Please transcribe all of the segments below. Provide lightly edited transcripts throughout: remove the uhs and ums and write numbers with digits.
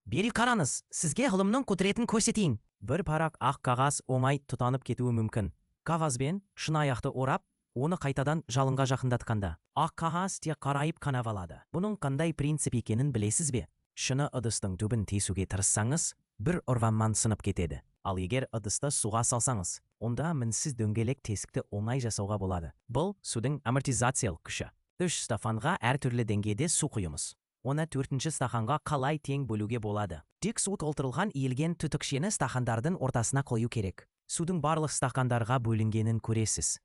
Бері қараңыз, сізге ғылымның құдіретін көрсетейін. Бір парақ ақ қағаз оңай тұтанып кетуі мүмкін. Қағазбен шыныаяқты орап, оны қайтадан жалынға жақындатқанда, ақ қағаз тек қарайып қана қалады. Бұның қандай принцип екенін білесіз бе? Шыны ыдыстың түбін тесуге тырыссаңыз, бір ұрғаннан сынып кетеді. Ал егер ыдысты суға салсаңыз, онда мінсіз дөңгелек тесікті оңай жасауға болады. Бұл судың амортизациялық күші. Үш стақанға әртүрлі деңгейде су құйыңыз. Оны төртінші стақанға қалай тең бөлуге болады? Тек су толтырылған иілген түтікшені стақандардың ортасына қою керек. Судың барлық стақандарға бөлінгенін көресіз.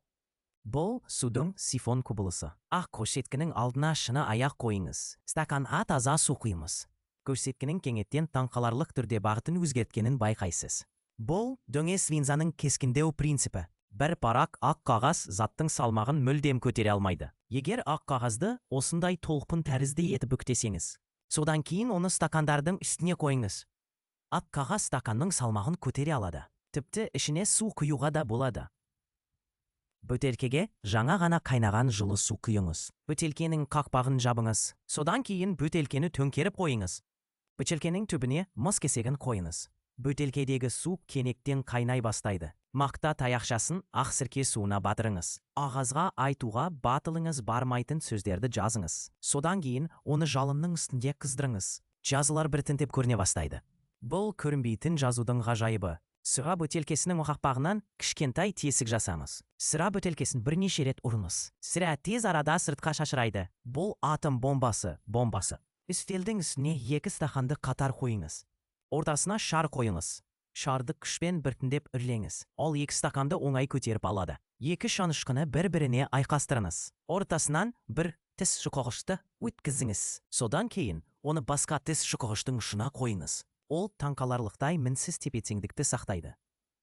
Бұл судың сифон құбылысы. Ақ көрсеткінің алдына шыны аяқ қойыңыз. Стақанға таза су құйыңыз. Көрсеткінің кенеттен таңқаларлық түрде бағытын өзгерткенін байқайсыз. Бұл дөңес линзаның кескіндеу принципі. Бір парақ ақ қағаз заттың салмағын мүлдем көтере алмайды. Егер ақ қағазды осындай толқын тәрізді етіп бүктесеңіз, содан кейін оны стакандардың үстіне қойыңыз. Ақ қағаз стаканның салмағын көтере алады. Тіпті ішіне су құюға да болады. Бөтелкеге жаңа ғана қайнаған жылы су құйыңыз. Бөтелкенің қақпағын жабыңыз. Содан кейін бөтелкені төңкеріп қойыңыз. Бөтелкенің түбіне мыс кесегін қойыңыз. Бөтелкедегі су кенеттен қайнай бастайды. Мақта таяқшасын ақ сірке суына батырыңыз. Қағазға айтуға батылыңыз бармайтын сөздерді жазыңыз. Содан кейін оны жалынның үстінде қыздырыңыз. Жазулар біртіндеп көріне бастайды. Бұл көрінбейтін жазудың ғажайыбы. Сыра бөтелкесінің қақпағынан кішкентай тесік жасаңыз. Сыра бөтелкесін бірнеше рет ұрыңыз. Сыра тез арада сыртқа шашырайды. Бұл атом бомбасы. Үстелдің үстіне екі стақанды қатар қойыңыз. Ортасына шар қойыңыз. Шарды күшпен біртіндеп үрлеңіз. Ол екі стақанды оңай көтеріп алады. Екі шанышқыны бір-біріне айқастырыңыз. Ортасынан бір тіс шұқығышты өткізіңіз. Содан кейін оны басқа тіс шұқығыштың ұшына қойыңыз. Ол таңқаларлықтай мінсіз тепе-теңдікті сақтайды.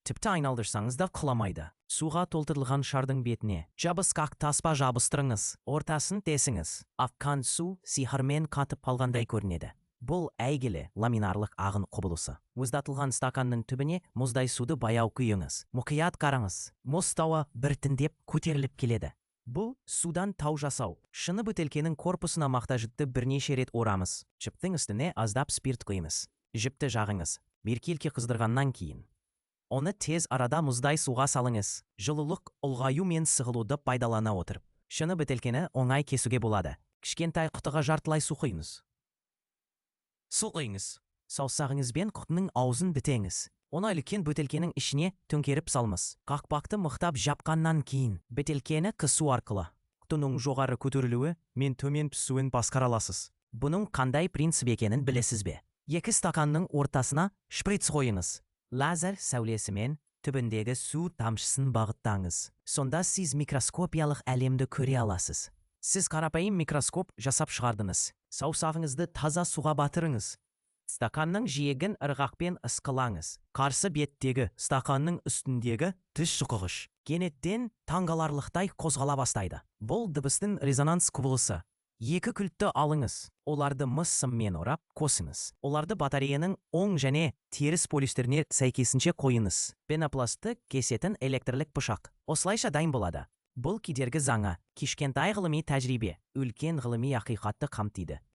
Тіпті айналдырсаңыз да құламайды. Суға толтырылған шардың бетіне жабысқақ таспа жабыстырыңыз. Ортасын тесіңіз. Аққан су сиқырмен қатып қалғандай көрінеді. Бұл әйгілі ламинарлық ағын құбылысы. Мұздатылған стаканның түбіне мұздай суды баяу құйыңыз. Мұқият қараңыз. Мұз тауы біртіндеп көтеріліп келеді. Бұл судан тау жасау. Шыны бөтелкенің корпусына мақта жіпті бірнеше рет орамыз. Жіптің үстіне аздап спирт құйыңыз. Жіпті жағыңыз. Біркелкі қыздырғаннан кейін оны тез арада мұздай суға салыңыз. Жылулық ұлғаю мен сығылуды пайдалана отырып, шыны бөтелкені оңай кесуге болады. Кішкентай құтыға жартылай су құйыңыз. Су құйыңыз. Саусағыңызбен құтының аузын бітеңіз. Оны үлкен бөтелкенің ішіне төңкеріп салыңыз. Қақпақты мықтап жапқаннан кейін бөтелкені қысу арқылы Құтының жоғары көтерілуі мен төмен түсуін басқара аласыз. Бұның қандай принцип екенін білесіз бе? Екі стаканның ортасына шприц қойыңыз. Лазер сәулесімен түбіндегі су тамшысын бағыттаңыз. Сонда сіз микроскопиялық әлемді көре аласыз. Сіз қарапайым микроскоп жасап шығардыңыз. Саусағыңызды таза суға батырыңыз. Стаканның жиегін ырғақпен ысқылаңыз. Қарсы беттегі стаканның үстіндегі тіс шұқығыш кенеттен таңғаларлықтай қозғала бастайды. Бұл дыбыстың резонанс құбылысы. Екі кілтті алыңыз. Оларды мыс сыммен орап, қосыңыз. Оларды батареяның оң және теріс полюстеріне сәйкесінше қойыңыз. Пенопластты кесетін электрлік пышақ осылайша дайын болады. Бұл кедергі заңы. Кішкентай ғылыми тәжірибе үлкен ғылыми ақиқатты қамтиды.